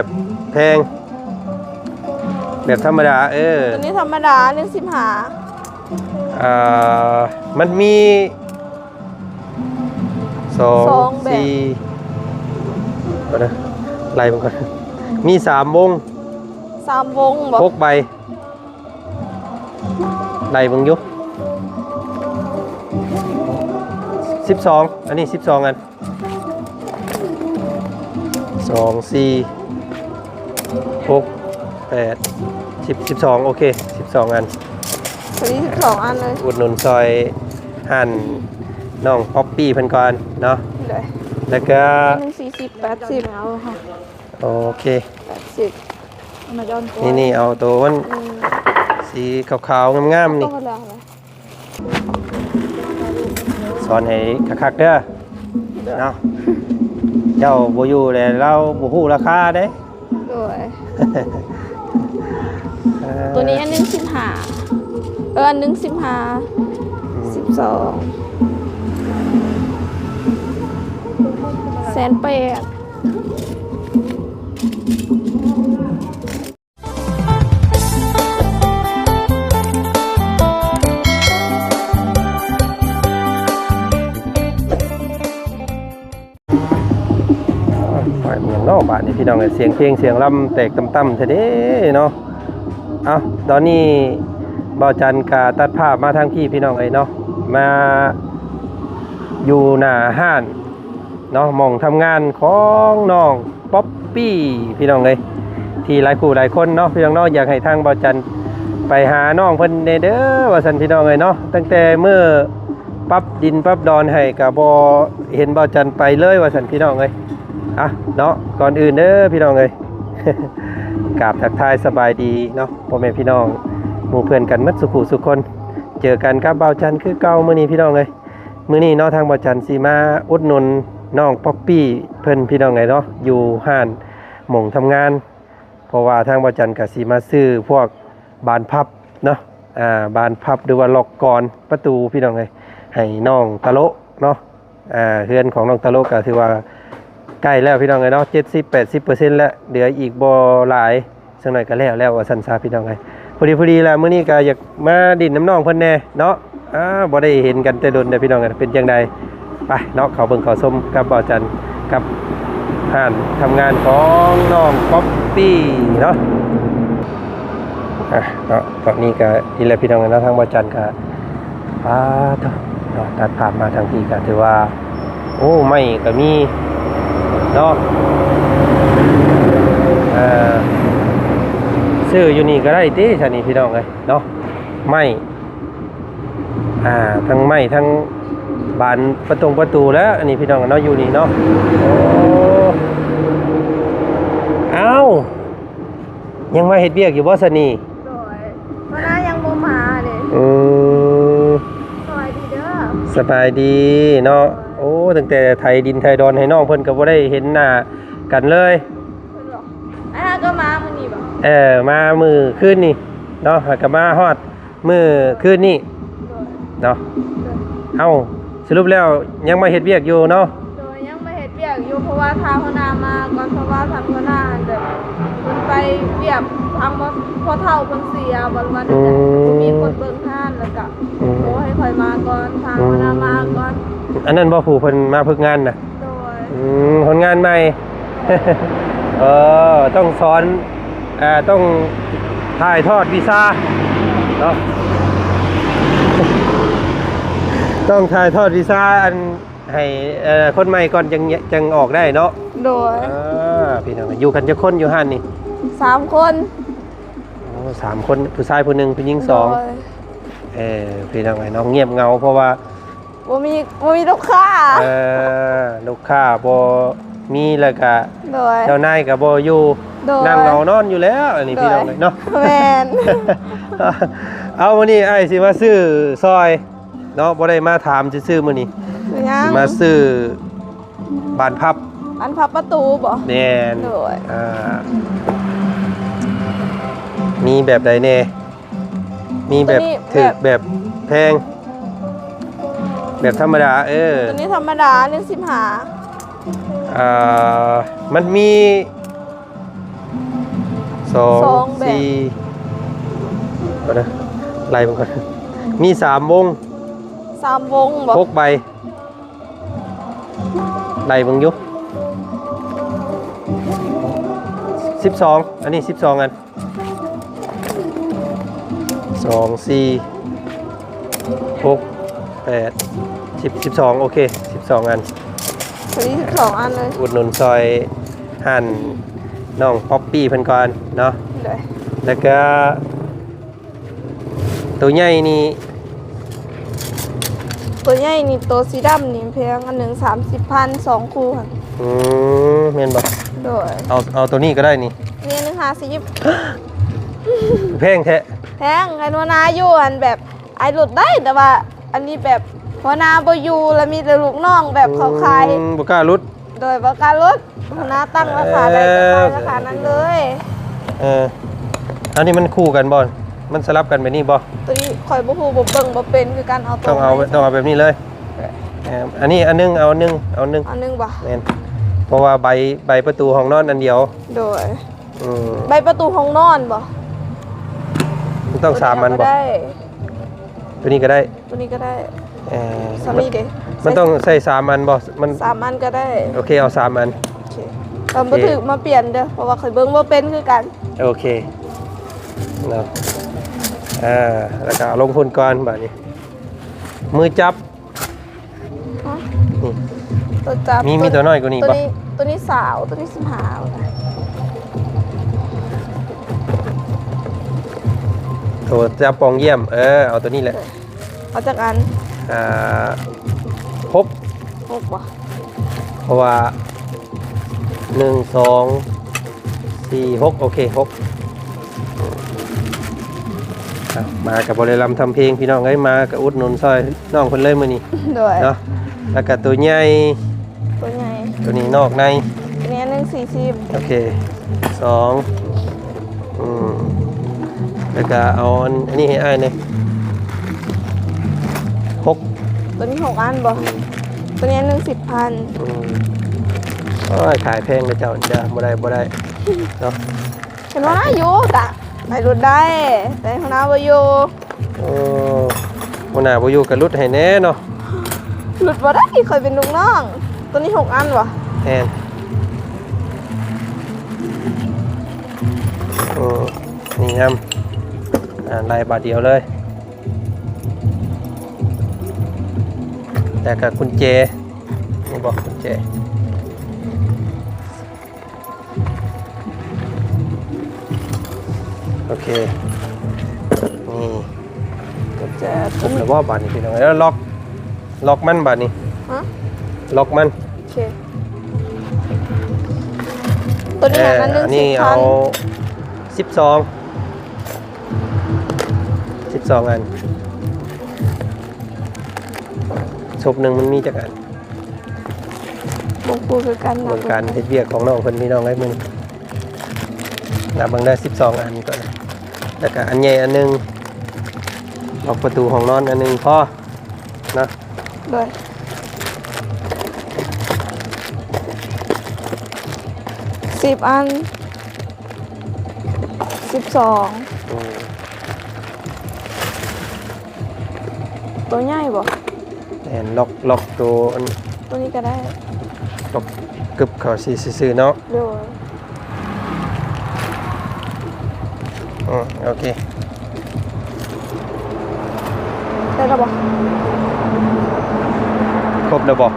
ບແພງ ແບບທຳມະດາ ເອີ ຕົວນີ້ທຳມະດາ ໜຶ່ງສິບຫ້າ ເອີ ມັນມີ ສອງ ສອງແບບ ສີ່ ເບິ່ງກ່ອນເດີ ໄລ່ເບິ່ງກ່ອນ ມີສາມວົງ ສາມວົງບໍ? ຫົກໃບ ໄລ່ເບິ່ງຢູ່ ສິບສອງ ອັນນີ້ສິບສອງອັນ ສອງ ສີ່ ຫົກ ແປດ ສິບ ສິບສອງ ໂອເຄ ສິບສອງອັນ ພໍດີສິບສອງອັນເລີຍ ອຸດໜູນຊ່ອຍຮ້ານນ້ອງປັອບປີ້ເພິ່ນກ່ອນເນາະ ໂດຍ ແລ້ວກະ ໜຶ່ງສີ່ສິບ ແປດສິບ ເອົາ ໂອເຄ ແປດສິບ ນີ້ໆ ເອົາໂຕມັນ ອືມ ສີຂາວໆ ງາມໆ ນີ້ ສອນໃຫ້ຄັກໆ ເດີ ເນາະ ເຈົ້າບໍ່ຢູ່ແລ້ວ ລາວບໍ່ຮູ້ລາຄາເດ້ ໂດຍ ເອີ ຕົວນີ້ອັນໜຶ່ງສິບຫ້າ ເອີ ອັນໜຶ່ງສິບຫ້າ ອືມ ສິບສອງ ແສນແປດ ໄປເມືອງເນາະ ບາດນີ້ພີ່ນ້ອງເອີຍ ສຽງເພງສຽງລຳແຕກຕ່ຳໆ ແທ້ເດ້ເນາະ. ເອົ້າ ຕອນນີ້ບ່າວຈັນກະຕັດພາບມາທາງພີ້ ພີ່ນ້ອງເອີຍເນາະ ມາຢູ່ໜ້າຮ້ານເນາະ ໝ່ອງທຳງານຂອງນ້ອງ ປັອບປີ້ ພີ່ນ້ອງເອີຍ ທີ່ຫຼາຍຄູ່ຫຼາຍຄົນເນາະ ພີ່ນ້ອງເນາະ ຢາກໃຫ້ທາງບ່າວຈັນໄປຫານ້ອງເພິ່ນແດ່ເດີ ວ່າຊັ້ນ ພີ່ນ້ອງເອີຍເນາະ. ຕັ້ງແຕ່ມື້ປັບດິນປັບດອນໃຫ້ກະບໍ່ເຫັນບ່າວຈັນໄປເລີຍ ວ່າຊັ້ນ ພີ່ນ້ອງເອີຍ. ອ່ະເນາະ ກ່ອນອື່ນເດີ ພີ່ນ້ອງເອີຍ ກາບທັກທາຍສະບາຍດີເນາະ ພໍ່ແມ່ພີ່ນ້ອງ ໝູ່ເພື່ອນກັນໝົດສູ່ຜູ້ສູ່ຄົນ. ເຈີກັນກັບບ່າວຈັນຄືເກົ່າມື້ນີ້ ພີ່ນ້ອງເອີຍ. ມື້ນີ້ເນາະ ທາງບ່າວຈັນຊິມາອຸດໜູນນ້ອງປັອບປີ້ເພິ່ນ ພີ່ນ້ອງເອີຍເນາະ ຢູ່ຮ້ານໝ່ອງທຳງານ ເພາະວ່າທາງບ່າວຈັນກະຊິມາຊື້ພວກບານພັບເນາະ ອ່າ ບານພັບ ຫຼືວ່າລັອກກອນປະຕູ ພີ່ນ້ອງເອີຍ ໃຫ້ນ້ອງຕາໂລະເນາະ. ອ່າ ເຮືອນຂອງນ້ອງຕາໂລະກະຖືວ່າໃກ້ແລ້ວ ພີ່ນ້ອງເອີຍເນາະ ເຈັດສິບແປດສິບເປີເຊັນແລ້ວ ເຫຼືອອີກບໍ່ຫຼາຍ ສັກໜ້ອຍກໍແລ້ວແລ້ວ ວ່າຊັ້ນຊະ ພີ່ນ້ອງເອີຍ. ພໍດີ ພໍດີລະ ມື້ນີ້ກໍຢາກມາດິນນຳນ້ອງເພິ່ນແດ່ເນາະ ອ່າ ບໍ່ໄດ້ເຫັນກັນແຕ່ດົນເດ້ ພີ່ນ້ອງເອີຍ. ເປັນຈັ່ງໃດ ໄປເນາະ ເຂົ້າເບິ່ງເຂົ້າຊົມກັບບ່າວຈັນ ກັບຮ້ານທຳງານຂອງນ້ອງປັອບປີ້ເນາະ. ອ່ະເນາະ ຕອນນີ້ກໍນີ້ແຫຼະ ພີ່ນ້ອງເອີຍເນາະ ທາງບ່າວຈັນກໍ ປາໂທ້ເນາະ ຕັດພາບມາທາງພີ້ກໍຖືວ່າ ໂອ້ ໄມ້ກໍມີເນາະ ເອີ ຊື້ຢູ່ນີ້ກໍໄດ້ຕິຊະນີ້ ພີ່ນ້ອງເອີຍເນາະ ໄມ້ ອ່າ ທັງໄມ້ທັງບານປະຕົງປະຕູແລ້ວ ອັນນີ້ ພີ່ນ້ອງເນາະ ຢູ່ນີ້ເນາະ. ໂອ້ ອ້າວ ຍັງມາເຮັດວຽກຢູ່ບໍ່ຊະນີ້? ໂດຍ ຫົວໜ້າຍັງບໍ່ມາເດ້. ອືມ ສະບາຍດີເດີ. ສະບາຍດີເນາະ. ໂອ້ ຕັ້ງແຕ່ໄຖດິນໄຖດອນໃຫ້ນ້ອງເພິ່ນກໍບໍ່ໄດ້ເຫັນໜ້າກັນເລີຍ. ເພິ່ນບອກ ອ້າຍຫາກໍມາມື້ນີ້ບໍ? ເອີ ມາມື້ຄືນນີ້ເນາະ ຫາກໍມາຮອດມື້ຄືນນີ້ ໂດຍ ເນາະ. ໂດຍ ເອົ້າ ສະຫຼຸບແລ້ວຍັງມາເຮັດວຽກຢູ່ເນາະ? ໂດຍ ຍັງມາເຮັດວຽກຢູ່ ເພາະວ່າຖ້າຫົວໜ້າມາກ່ອນ ເພາະວ່າທ່ານຫົວໜ້າຫັ້ນແບບເພິ່ນໄປວຽກທາງພໍ່ເຖົ້າເພິ່ນເສຍບໍ ຫຼືວ່າແນວໃດ ອືມ ບໍ່ມີຄົນເບິ່ງຮ້ານ ແລ້ວກະ ອືມ ໂອ້ ໃຫ້ຂ້ອຍມາກ່ອນ ຖ້າ ອືມ ຫົວໜ້າມາກ່ອນ. ອັນນັ້ນບໍ່ ຜູ້ເພິ່ນມາຝຶກງານນະ? ໂດຍ ອືມ ຄົນງານໃໝ່ ເອີ ຕ້ອງສອນ ເອີ ຕ້ອງຖ່າຍທອດວິຊາເນາະ ຕ້ອງຖ່າຍທອດວິຊາອັນໃຫ້ ເອີ ຄົນໃໝ່ກ່ອນ ຈັ່ງ ຈັ່ງອອກໄດ້ເນາະ. ໂດຍ ອ່າ ພີ່ນ້ອງ ຢູ່ກັນຈັກຄົນຢູ່ຮ້ານນີ້? ສາມຄົນ. ໂອ້ ສາມຄົນ ຜູ້ຊາຍຜູ້ໜຶ່ງ ຜູ້ຍິງສອງ. ໂດຍ ເອີ ພີ່ນ້ອງເອີຍເນາະ ງຽບເຫງົາ ເພາະວ່າ ບໍ່ມີ ບໍ່ມີລູກຄ້າ. ເອີ ລູກຄ້າບໍ່ມີ ແລ້ວກະ ໂດຍ ເຈົ້ານາຍກະບໍ່ຢູ່. ໂດຍ ນັ່ງເອົານອນຢູ່ແລ້ວ ອັນນີ້ ໂດຍ ພີ່ນ້ອງເອີຍເນາະ. ແມ່ນ ເອົາ ມື້ນີ້ອ້າຍຊິມາຊື້ຊ່ອຍເນາະ ບໍ່ໄດ້ມາຖາມຊື່ໆ ມື້ນີ້ ຫຍັງ? ຊິມາຊື້ບານພັບ ບານພັບປະຕູບໍ? ແມ່ນ ໂດຍ ອ່າ ມີແບບໃດແດ່? ມີແບບ ໂຕນີ້ ຖືກ ແບບ ແບບແພງ ແບບທຳມະດາ ເອີ ໂຕນີ້ທຳມະດາ ໜຶ່ງສິບຫ້າ ເອີ ມັນມີ ສອງ ສອງແບບ ສີ່ ເອົາເດີ ໄລ່ເບິ່ງກ່ອນ ມີສາມວົງ ສາມວົງບໍ່? ຫົກໃບ ໄລ່ເບິ່ງຢູ່ ສິບສອງ ອັນນີ້ສິບສອງອັນ ສອງ ສີ່ ຫົກ ແປດ ສິບ ສິບສອງ ໂອເຄ ສິບສອງອັນ ພໍດີສິບສອງອັນເລີຍ ອຸດໜູນຊ່ອຍຮ້ານນ້ອງປັອບປີ້ເພິ່ນກ່ອນເນາະ ໂດຍ ແລ້ວກະ ໂຕໃຫຍ່ນີ້ ໂຕໃຫຍ່ນີ້ ໂຕສີດຳນີ້ແພງ ອັນໜຶ່ງສາມສິບພັນ ສອງຄູ່ຫັ້ນ ອືມ ແມ່ນບໍ່? ໂດຍ ເອົາ ເອົາໂຕນີ້ກໍໄດ້ນີ້ ນີ້ໜຶ່ງຫ້າສິບ ແພງແທ້ ແພງ ຄັນຫົວໜ້າຢູ່ຫັ້ນແບບ ອ້າຍຫຼຸດໄດ້ ແຕ່ວ່າອັນນີ້ແບບຫົວໜ້າບໍ່ຢູ່ ແລ້ວມີແຕ່ລູກນ້ອງແບບເຂົາຂາຍ ອືມ ບໍ່ກ້າຫຼຸດ ໂດຍບໍ່ກ້າຫຼຸດ ຫົວໜ້າຕັ້ງລາຄາໄດ້ ເອີ ກໍຂາຍລາຄານັ້ນເລີຍ ເອີ ອັນນີ້ມັນຄູ່ກັນບໍ່? ມັນສະຫຼັບກັນແບບນີ້ບໍ່? ຕົວນີ້ຂ້ອຍບໍ່ຮູ້ ບໍ່ເບິ່ງບໍ່ເປັນຄືກັນ ເອົາຕົວ ຕ້ອງເອົາ ຕ້ອງເອົາແບບນີ້ເລີຍ ເອີ ອັນນີ້ອັນໜຶ່ງ ເອົາອັນໜຶ່ງ ເອົາອັນໜຶ່ງ ເອົາອັນໜຶ່ງບໍ່? ແມ່ນ ເພາະວ່າໃບ ໃບປະຕູຫ້ອງນອນອັນດຽວ ໂດຍ ອືມ ໃບປະຕູຫ້ອງນອນບໍ່? ມັນຕ້ອງສາມອັນບໍ່? ຕົວນີ້ກໍໄດ້ ຕົວນີ້ກໍໄດ້ ຕົວນີ້ກໍໄດ້ ເອີ ສ່ຳນີ້ເດ ມັນຕ້ອງໃຊ້ສາມອັນບໍ່? ມັນ ສາມອັນກໍໄດ້ ໂອເຄ ເອົາສາມອັນ ໂອເຄ ຄັນບໍ່ຖືກມາປ່ຽນເດີ ເພາະວ່າຂ້ອຍເບິ່ງບໍ່ເປັນຄືກັນ ໂອເຄເນາະ ອ່າ ແລ້ວກໍເອົາລົງພຸ້ນກ່ອນບາດນີ້ ມືຈັບ ຮະ ນີ້ ຕົວຈັບ ມີ ມີຕົວນ້ອຍກວ່ານີ້ບໍ່? ຕົວນີ້ ຕົວນີ້ຊາວ ຕົວນີ້ສິບຫ້າ ຕົວຈັບປ່ອງຢ້ຽມ ເອີ ເອົາຕົວນີ້ແຫຼະ ເອົາຈັກອັນ? ອ່າ ຫົກ ຫົກບໍ່? ເພາະວ່າ ໜຶ່ງ ສອງ ສີ່ ຫົກ ໂອເຄ ຫົກ ອ່ະ ມາກໍບໍ່ໄດ້ລຳທຳເພງ ພີ່ນ້ອງເອີຍ ມາກໍອຸດໜູນຊ່ອຍນ້ອງເພິ່ນເລີຍມື້ນີ້ ໂດຍ ເນາະ ແລ້ວກໍຕົວໃຫຍ່ ຕົວໃຫຍ່ ຕົວນີ້ນອກໃນ ອັນນີ້ອັນໜຶ່ງສີ່ສິບ ໂອເຄ ສອງ ອືມ ແລ້ວກໍເອົາອັນ ອັນນີ້ໃຫ້ອ້າຍແດ່ ຫົກ ຕົວນີ້ຫົກອັນບໍ່? ອືມ ຕົວນີ້ອັນໜຶ່ງສິບພັນ ອືມ ໂອ້ຍ ຂາຍແພງເດີເຈົ້ານີ້ເດີ ບໍ່ໄດ້ ບໍ່ໄດ້ເນາະ ເຫັນວ່າຢູ່ກະໄປຫຼຸດໄດ້ ແຕ່ຫົວໜ້າບໍ່ຢູ່ ໂອ້ ຫົວໜ້າບໍ່ຢູ່ກໍຫຼຸດໃຫ້ແດ່ເນາະ ຫຼຸດບໍ່ໄດ້ ຂ້ອຍເປັນລູກນ້ອງ ຕົວນີ້ຫົກອັນບໍ່? ແມ່ນ ໂອ້ ນີ້ນຳ ອ່າ ໄລ່ບາດດຽວເລີຍ ແລ້ວກໍກຸນແຈ ນີ້ບໍ່ກຸນແຈ ໂອເຄ ນີ້ ກໍຈະຄົບແລ້ວບໍ່ບາດນີ້ພີ່ນ້ອງ ແລ້ວລັອກ ລັອກມັນບາດນີ້ ຮະ ລັອກມັນ ໂອເຄ ຕົວນີ້ ເອີ ອັນໜຶ່ງ ອັນນີ້ ສິບພັນ ເອົາສິບສອງ ສິບສອງອັນ ສົບໜຶ່ງມັນມີຈັກອັນ? ບໍ່ຮູ້ຄືກັນນະ ເບິ່ງການເຮັດວຽກຂອງນ້ອງເພິ່ນ ພີ່ນ້ອງເອີຍ ມື້ນີ້ ນັບເບິ່ງໄດ້ສິບສອງອັນກ່ອນ ແລ້ວກະອັນໃຫຍ່ອັນໜຶ່ງ ລັອກປະຕູຫ້ອງນອນອັນໜຶ່ງພໍເນາະ ໂດຍ ສິບອັນ ສິບສອງ ອືມ ຕົວໃຫຍ່ບໍ່? ແມ່ນ ລັອກ ລັອກໂຕອັນ ຕົວນີ້ກໍໄດ້ ລັອກກຶບເຂົ້າຊື່ໆເນາະ ໂດຍ ອືມ ໂອເຄ ໄດ້ແລ້ວບໍ່? ຄົບແລ້ວບໍ່?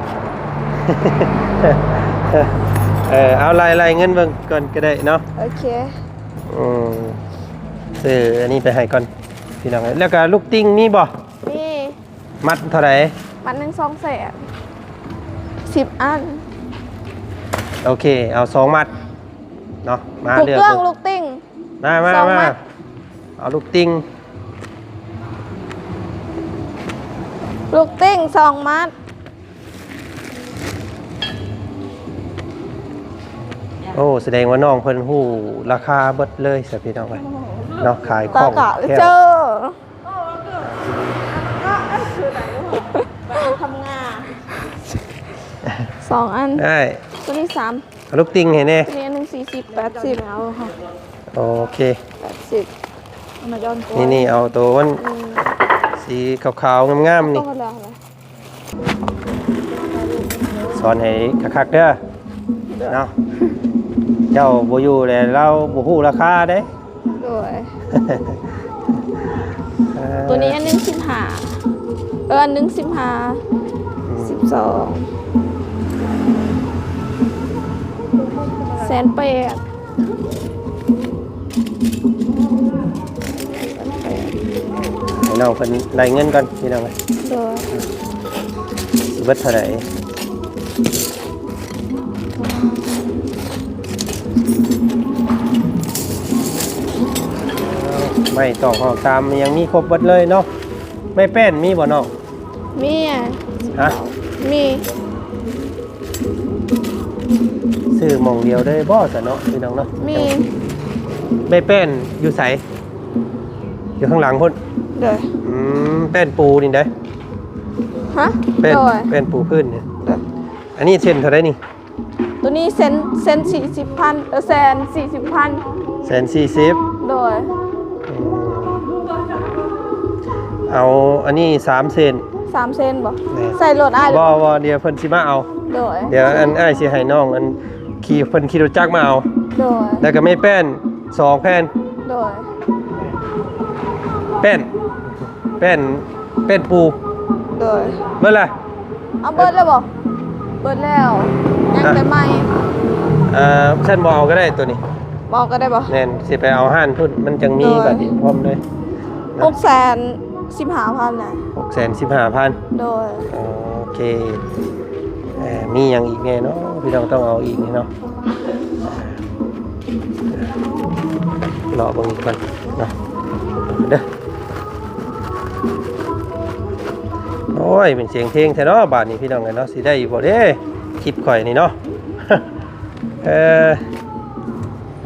ເອີ ເອົາໄລ່ ໄລ່ເງິນເບິ່ງກ່ອນກໍໄດ້ເນາະ ໂອເຄ ອືມ ຊື້ອັນນີ້ໄປໃຫ້ກ່ອນ ພີ່ນ້ອງເອີຍ ແລ້ວກໍລູກຕິ່ງມີບໍ່? ມີ ມັດເທົ່າໃດ? ມັດໜຶ່ງສອງແສນ ສິບອັນ ໂອເຄ ເອົາສອງມັດເນາະ ມາເລືອກເບິ່ງ ລູກຕິ່ງ ມາ ມາ ສອງມັດ ເອົາລູກຕິ່ງ ລູກຕິ່ງສອງມັດ ໂອ້ ສະແດງວ່ານ້ອງເພິ່ນຮູ້ລາຄາເບິດເລີຍຊະ ພີ່ນ້ອງເອີຍ ເນາະ ຂາຍຂອງແທ້ ສອງອັນ ໄດ້ ຕົວນີ້ສາມ ເອົາລູກຕິ່ງໃຫ້ແດ່ ຕົວນີ້ອັນໜຶ່ງສີ່ສິບ ແປດສິບ ເອົາ ໂອເຄ ແປດສິບ ນີ້ ນີ້ ເອົາໂຕມັນ ອືມ ສີຂາວໆງາມໆນີ້ ສອນໃຫ້ຄັກໆເດີ ເນາະ ເຈົ້າບໍ່ຢູ່ແລ້ວ ລາວບໍ່ຮູ້ລາຄາເດ້. ໂດຍ ເອີ ໂຕນີ້ອັນໜຶ່ງສິບຫ້າ ເອີ ອັນໜຶ່ງສິບຫ້າ ອືມ ສິບສອງ ແສນແປດ ໃຫ້ນ້ອງເພິ່ນໄລ່ເງິນກ່ອນພີ່ນ້ອງເອີຍ ໂດຍ ຊິເບິດເທົ່າໃດ? ໄມ້ຕອກຫອກຕາມ ຍັງມີຄົບເບິດເລີຍເນາະ. ໄມ້ແປ້ນມີບໍ່ນ້ອງ? ມີ ຮະ? ມີ ຊື້ໝ່ອງດຽວເລີຍບໍ່ຊະເນາະ ພີ່ນ້ອງເນາະ? ມີ ໄມ້ແປ້ນຢູ່ໃສ? ຢູ່ຂ້າງຫຼັງພຸ້ນ ໂດຍ ອືມ ແປ້ນປູນີ້ເດ້ ຮະ? ແປ້ນ ໂດຍ ແປ້ນປູພື້ນນີ້ ໂດຍ ອັນນີ້ເສັ້ນເທົ່າໃດນີ້? ໂຕນີ້ເສັ້ນ ເສັ້ນສີ່ສິບພັນ ເອີ ແສນສີ່ສິບພັນ ແສນສີ່ສິບ ໂດຍ ອືມ ເອົາອັນນີ້ສາມເສັ້ນ ສາມເສັ້ນບໍ່? ແມ່ນ ໃສ່ລົດອ້າຍ ບໍ່ ບໍ່ ດຽວເພິ່ນຊິມາເອົາ ໂດຍ ດຽວອັນອ້າຍຊິໃຫ້ນ້ອງອັນຂີ່ ເພິ່ນຂີ່ລົດຈັກມາເອົາ ໂດຍ ແລ້ວກໍໄມ້ແປ້ນສອງແຜ່ນ ໂດຍ ແປ້ນ ແປ້ນ ແປ້ນປູ ໂດຍ ເບິດລະ? ເອົາ ເບິດແລ້ວບໍ່? ເບິດແລ້ວ ຍັງແຕ່ໄມ້ ເອີ ຊັ້ນບໍ່ເອົາກໍໄດ້ໂຕນີ້ ບໍ່ເອົາກໍໄດ້ບໍ່? ແມ່ນ ຊິໄປເອົາຮ້ານພຸ້ນ ມັນຈັ່ງມີ ໂດຍ ບາດນີ້ພ້ອມເລີຍ ຫົກແສນສິບຫ້າພັນນະ ຫົກແສນສິບຫ້າພັນ ໂດຍ ໂອເຄ ເອີ ມີຫຍັງອີກແດ່ເນາະ ພີ່ນ້ອງຕ້ອງເອົາອີກນີ້ເນາະ ເລາະເບິ່ງອີກກ່ອນເນາະ ເດີ. ໂອ້ຍ ເປັນສຽງເພງແທ້ເນາະ ບາດນີ້ພີ່ນ້ອງເອີຍເນາະ ຊິໄດ້ຢູ່ບໍ່ເດ້ ຄລິບຂ້ອຍນີ້ເນາະ ເອີ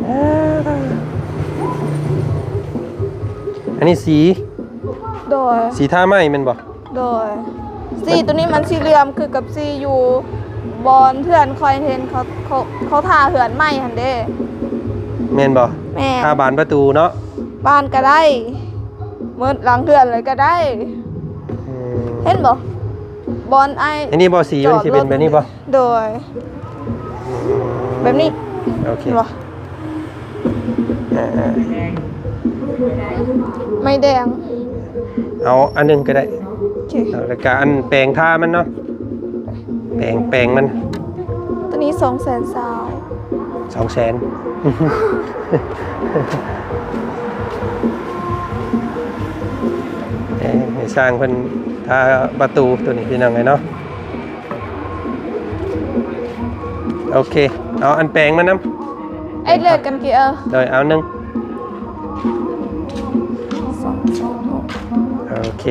ເອີ ອັນນີ້ສີ ໂດຍ ສີທາໄມ້ແມ່ນບໍ່? ໂດຍ ສີໂຕນີ້ມັນຊິເຫຼື້ອມຄືກັບສີຢູ່ບ່ອນເພື່ອນຂ້ອຍເຫັນເຂົາ ເຂົາ ເຂົາທາເຮືອນໃໝ່ຫັ້ນເດ້ ແມ່ນບໍ່? ແມ່ນ ທາບານປະຕູເນາະ ບານກໍໄດ້ ໝົດຫຼັງເຮືອນເລີຍກໍໄດ້ ອືມ ເຫັນບໍ່? ບ່ອນອ້າຍ ອັນນີ້ບໍ່? ສີມັນຊິເປັນແບບນີ້ບໍ່? ໂດຍ ອືມ ແບບນີ້ ໂອເຄ ເຫັນບໍ່? ອ່າໆ ໄມ້ແດງ ເອົາອັນໜຶ່ງກໍໄດ້ ໂອເຄ ແລ້ວກໍອັນແປງທາມັນເນາະ ແປງ ແປງມັນ ໂຕນີ້ສອງແສນຊາວ ສອງແສນ ເອີ ໃຫ້ຊ່າງເພິ່ນທາປະຕູໂຕນີ້ ພີ່ນ້ອງເອີຍເນາະ. ໂອເຄ ເອົາອັນແປງມານຳ ເອີ ເລືອກກັນກີເອີ ໂດຍ ເອົາໜຶ່ງ ສອງ ສອງ ຫົກ ໂອເຄ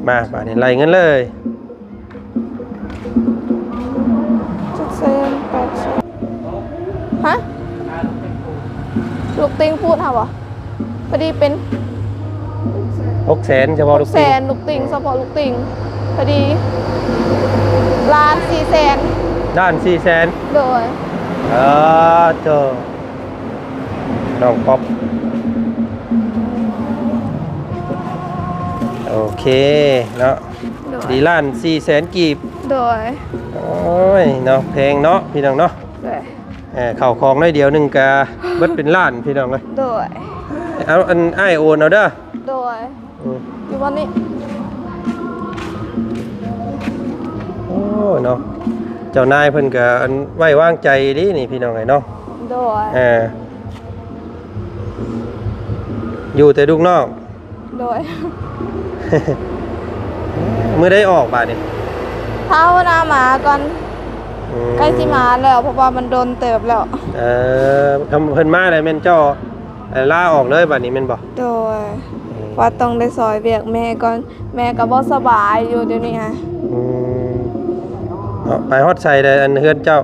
ມາ ບາດນີ້ໄລ່ເງິນເລີຍ ເຈັດແສນ ແປດແສນ ຮະ? ລູກຕິ່ງພູດເຮົາບໍ່? ພໍດີເປັນ ຫົກແສນ ສະເພາະລູກຕິ່ງ ຫົກແສນ ລູກຕິ່ງ ສະເພາະລູກຕິ່ງ ພໍດີ ລ້ານສີ່ແສນ ລ້ານສີ່ແສນ ໂດຍ ເອີ ໂທ້ ນ້ອງປັອບ ໂອເຄເນາະ ໂດຍ ດີ ລ້ານສີ່ແສນກີບ ໂດຍ ໂອ້ຍເນາະ ແພງເນາະ ພີ່ນ້ອງເນາະ ໂດຍ ເອີ ເຂົ້າຂອງໜ້ອຍດຽວໜຶ່ງກະເບິດເປັນລ້ານ ພີ່ນ້ອງເອີຍ ໂດຍ ເອົາ ອັນ ອ້າຍໂອນເອົາເດີ ໂດຍ ອືມ ຢູ່ບ່ອນນີ້ ໂອ້ ເນາະ ເຈົ້ານາຍເພິ່ນກະ ອັນ ໄວ້ວາງໃຈດີນີ້ ພີ່ນ້ອງເອີຍເນາະ ໂດຍ ເອີ ຢູ່ແຕ່ລູກນ້ອງ ໂດຍ ມື້ໃດອອກບາດນີ້? ຖ້າຫົວໜ້າມາກ່ອນ ອືມ ໃກ້ຊິມາແລ້ວ ເພາະວ່າມັນດົນເຕີບແລ້ວ ເອີ ຄັນເພິ່ນມາແລ້ວແມ່ນເຈົ້າ ລາອອກເລີຍບາດນີ້ແມ່ນບໍ່? ໂດຍ ອືມ ວ່າຕ້ອງໄດ້ຊ່ອຍວຽກແມ່ກ່ອນ ແມ່ກໍບໍ່ສະບາຍຢູ່ດຽວນີ້ຫະ ອືມ ເນາະ ໄປຮອດໃສແລ້ວ ອັນເຮືອນເຈົ້າ?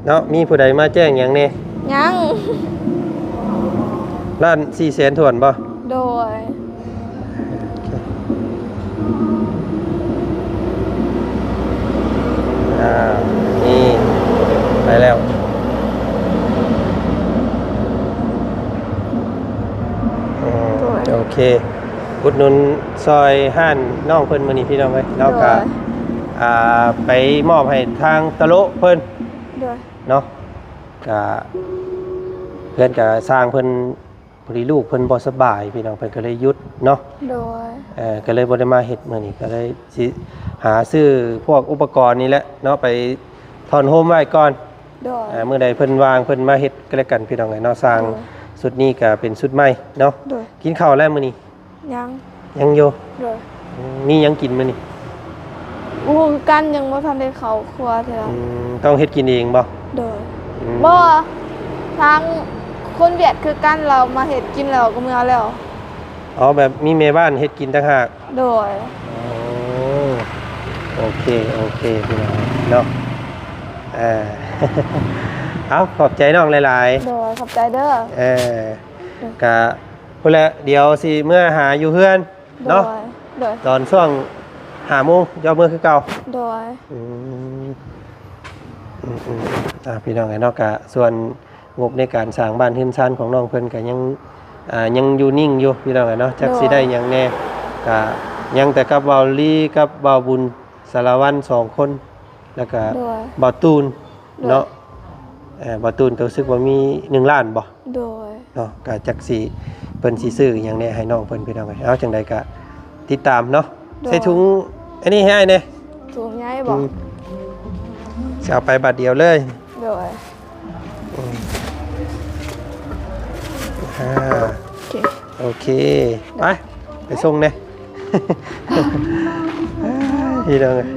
ເນາະ ມີຜູ້ໃດມາແຈ້ງຫຍັງແດ່? ຍັງ ລ້ານສີ່ແສນຖ້ວນບໍ່? ໂດຍ ອ່າ ນີ້ ໄປແລ້ວ ໂອເຄ ອຸດໜູນຊ່ອຍຮ້ານນ້ອງເພິ່ນມື້ນີ້ພີ່ນ້ອງເອີຍເນາະ ໂດຍ ກະ ອ່າ ໄປມອບໃຫ້ທາງຕະໂລະເພິ່ນ ໂດຍ ເນາະ ກະເພື່ອນກະຊ່າງເພິ່ນ ພໍດີລູກເພິ່ນບໍ່ສະບາຍພີ່ນ້ອງ ເພິ່ນກໍເລີຍຢຸດເນາະ ໂດຍ ເອີ ກໍເລີຍບໍ່ໄດ້ມາເຮັດມື້ນີ້ ກໍເລີຍຊິຫາຊື້ພວກອຸປະກອນນີ້ແຫຼະເນາະ ໄປທ້ອນໂຮມໄວ້ກ່ອນ ໂດຍ ເອີ ມື້ໃດເພິ່ນວ່າງເພິ່ນມາເຮັດກໍແລ້ວກັນພີ່ນ້ອງເອີຍເນາະ ສ້າງ ໂດຍ ຊຸດນີ້ກໍເປັນຊຸດໃໝ່ເນາະ ໂດຍ ກິນເຂົ້າແລ້ວມື້ນີ້? ຍັງ ຍັງຢູ່ ໂດຍ ອືມ ມີຫຍັງກິນມື້ນີ້? ບໍ່ຮູ້ຄືກັນ ຍັງບໍ່ທັນໄດ້ເຂົ້າຄົວເທື່ອ ອືມ ຕ້ອງເຮັດກິນເອງບໍ່? ໂດຍ ອືມ ບໍ່ ທາງຄົນຫວຽດຄືກັນ ລາວມາເຮັດກິນແລ້ວກໍເມືອແລ້ວ ອໍ ແບບມີແມ່ບ້ານເຮັດກິນຕ່າງຫາກ ໂດຍ ໂອ້ ໂອເຄ ໂອເຄ ພີ່ນ້ອງເນາະ ອ່າ ເອົາ ຂອບໃຈນ້ອງຫຼາຍໆ ໂດຍ ຂອບໃຈເດີ ເອີ ກະພຸ້ນແຫຼະ ດຽວຊິເມືອຫາຢູ່ເຮືອນເນາະ ໂດຍ ໂດຍ ຕອນຊ່ວງຫ້າໂມງ ເຈົ້າເມືອຄືເກົ່າ ໂດຍ ອືມ ອືມໆ ອ່າ ພີ່ນ້ອງເອີຍເນາະ ກະສ່ວນງົບໃນການສ້າງບ້ານເຮືອນຊານຂອງນ້ອງເພິ່ນກະຍັງ ອ່າ ຍັງຢູ່ນິ່ງຢູ່ພີ່ນ້ອງເອີຍເນາະ ຈັກ ໂດຍ ຊິໄດ້ຫຍັງແດ່ ກະຍັງແຕ່ກັບບ່າວລີກັບບ່າວບຸນ ສາລະວັນ ສອງຄົນ ແລ້ວກະ ໂດຍ ບ່າວຕູນ ໂດຍ ເນາະ ເອີ ບ່າວຕູນ ກະຮູ້ສຶກວ່າມີໜຶ່ງລ້ານບໍ່? ໂດຍ ເນາະ ກະຈັກຊິ ເພິ່ນຊິຊື້ອີ່ຫຍັງແດ່ໃຫ້ນ້ອງເພິ່ນ ພີ່ນ້ອງເອີຍ ເອົາ ຈັ່ງໃດກະຕິດຕາມເນາະ ໂດຍ ໃສ່ຖົງອັນນີ້ໃຫ້ອ້າຍແດ່ ຖົງໃຫຍ່ບໍ່? ອືມ ຊິເອົາໄປບາດດຽວເລີຍ ໂດຍ ອືມ ອ່າ ໂອເຄ ໂອເຄ ໄປ ໄປສົ່ງແດ່ ພີ່ນ້ອງເອີຍ ອໍ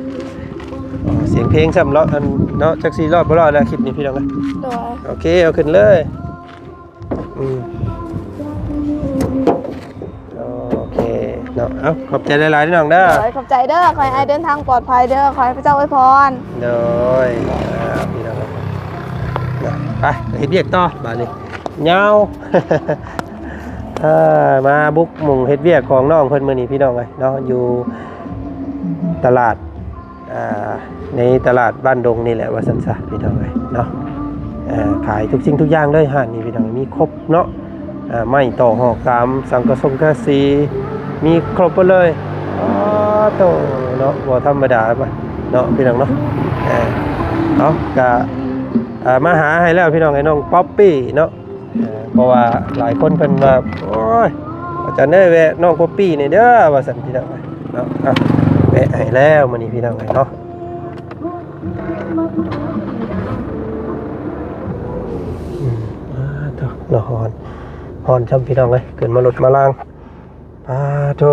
ສຽງເພງຊ້ຳເນາະ ອັນເນາະ ຈັກຊິລອດບໍ່ລອດແລ້ວຄລິບນີ້ ພີ່ນ້ອງເອີຍ ໂດຍ ໂອເຄ ເອົາຂຶ້ນເລີຍ ອືມ ໂອເຄເນາະ ເອົາ ຂອບໃຈຫຼາຍໆ ນ້ອງເດີ ໂດຍ ຂອບໃຈເດີ ຂໍໃຫ້ອ້າຍເດີນທາງປອດໄພເດີ ຂໍໃຫ້ພະເຈົ້າອວຍພອນ ໂດຍ ອ່າ ພີ່ນ້ອງເນາະ ໄປ ເຮັດວຽກຕໍ່ບາດນີ້ ຍາວ ເອີ ມາບຸກໝຸ່ງເຮັດວຽກຂອງນ້ອງເພິ່ນມື້ນີ້ ພີ່ນ້ອງເອີຍເນາະ ຢູ່ຕະຫຼາດ ອ່າ ໃນຕະຫຼາດບ້ານດົງນີ້ແຫຼະວ່າຊັ້ນຊະ ພີ່ນ້ອງເອີຍເນາະ ເອີ ຂາຍທຸກສິ່ງທຸກຢ່າງເລີຍ ຮ້ານນີ້ ພີ່ນ້ອງ ມີຄົບເນາະ ອ່າ ໄມ້ຕໍ່ຫອກຕາມສັງກະສົງກະສີ ມີຄົບໝົດເລີຍ ອໍ ໂຕເນາະ ບໍ່ທຳມະດາເນາະ ພີ່ນ້ອງເນາະ ເອີ ເອົາ ກະ ອ່າ ມາຫາໃຫ້ແລ້ວ ພີ່ນ້ອງເອີຍ ນ້ອງປັອບປີ້ເນາະ ເອີ ເພາະວ່າຫຼາຍຄົນເພິ່ນວ່າ ໂອ້ຍ ອາຈານເອີຍ ແວະນ້ອງປັອບປີ້ແດ່ເດີ ວ່າຊັ້ນ ພີ່ນ້ອງເນາະ ເອົາ ແວະໃຫ້ແລ້ວມື້ນີ້ ພີ່ນ້ອງເອີຍເນາະ ອືມ ອ່າ ໂທ້ ຮ້ອນ ຮ້ອນຊ້ຳ ພີ່ນ້ອງເອີຍ ຂຶ້ນມາລົດມາລາງ ປາໂທ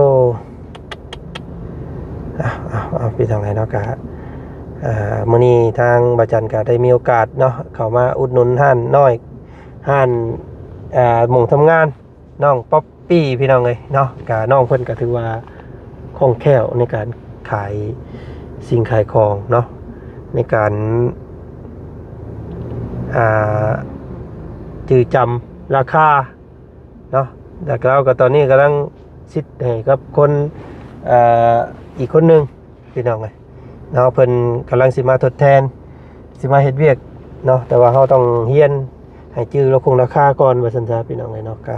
ເອົາ ເອົາ ເອົາ ເປັນຈັ່ງໃດເນາະ ກະ ເອີ ມື້ນີ້ທາງບ່າວຈັນກະໄດ້ມີໂອກາດເນາະ ເຂົ້າມາອຸດໜູນຮ້ານນ້ອຍ ຮ້ານ ເອີ ໝ່ອງທຳງານນ້ອງປັອບປີ້ ພີ່ນ້ອງເອີຍເນາະ ກະນ້ອງເພິ່ນກະຖືວ່າຄ່ອງແຄ້ວໃນການຂາຍສິ່ງຂາຍຂອງເນາະ ໃນການ ອ່າ ຈື່ຈຳລາຄາ ເນາະ ແລ້ວລາວກໍຕອນນີ້ກຳລັງສິດໃຫ້ກັບຄົນ ເອີ ອີກຄົນໜຶ່ງ ພີ່ນ້ອງເອີຍເນາະ ເພິ່ນກຳລັງຊິມາທົດແທນ ຊິມາເຮັດວຽກເນາະ ແຕ່ວ່າເຮົາຕ້ອງຮຽນໃຫ້ຈື່ລາຄາຄົງລາຄາກ່ອນ ວ່າຊັ້ນຊະ ພີ່ນ້ອງເອີຍເນາະ ກະ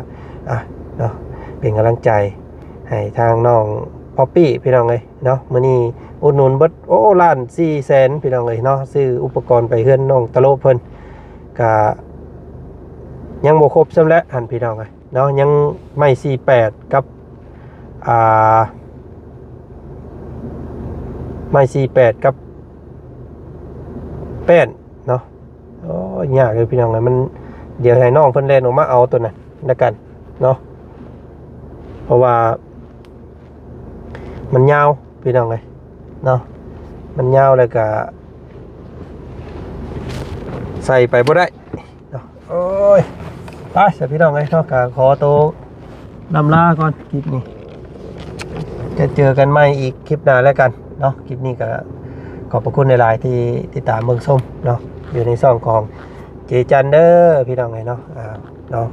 ອ່ະ ເນາະ ເປັນກຳລັງໃຈໃຫ້ທາງນ້ອງປັອບປີ້ ພີ່ນ້ອງເອີຍເນາະ ມື້ນີ້ອຸດໜູນເບິດ ໂອ້ ລ້ານສີ່ແສນ ພີ່ນ້ອງເອີຍເນາະ ຊື້ອຸປະກອນໄປເຮືອນນ້ອງຕະໂລະເພິ່ນ ກະຍັງບໍ່ຄົບຊ້ຳແຫຼະຫັ້ນ ພີ່ນ້ອງເອີຍ ເນາະ ຍັງໄມ້ສີ່ແປດກັບ ອ່າ ໄມ້ສີ່ແປດກັບແປ້ນເນາະ ໂອ້ຍ ຍາກເລີຍພີ່ນ້ອງເອີຍ ມັນ ດຽວໃຫ້ນ້ອງເພິ່ນແລ່ນອອກມາເອົາໂຕນັ້ນລະກັນເນາະ ເພາະວ່າມັນຍາວພີ່ນ້ອງເອີຍເນາະ ມັນຍາວແລ້ວກະໃສ່ໄປບໍ່ໄດ້ ເນາະ ໂອ້ຍ ໄປຊະພີ່ນ້ອງເອີຍເນາະ ກະຂໍໂຕລ່ຳລາກ່ອນຄລິບນີ້ ຈະເຈີກັນໃໝ່ອີກຄລິບໜ້າແລ້ວກັນເນາະ ຄລິບນີ້ກະຂອບພະຄຸນຫຼາຍໆທີ່ຕິດຕາມເບິ່ງຊົມເນາະ ຢູ່ໃນຊ່ອງຂອງເຈຈັນເດີພີ່ນ້ອງເອີຍເນາະ ອ່າ ເນາະ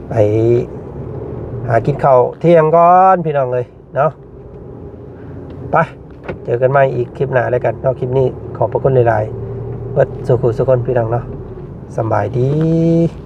ໄປຫາກິນເຂົ້າທ່ຽງກ່ອນພີ່ນ້ອງເອີຍ ເນາະ ໄປ ເຈີກັນໃໝ່ອີກຄລິບໜ້າແລ້ວກັນເນາະ ຄລິບນີ້ຂອບພະຄຸນຫຼາຍໆ ເບິດສູ່ຜູ້ສູ່ຄົນພີ່ນ້ອງເນາະ ສຳບາຍດີ.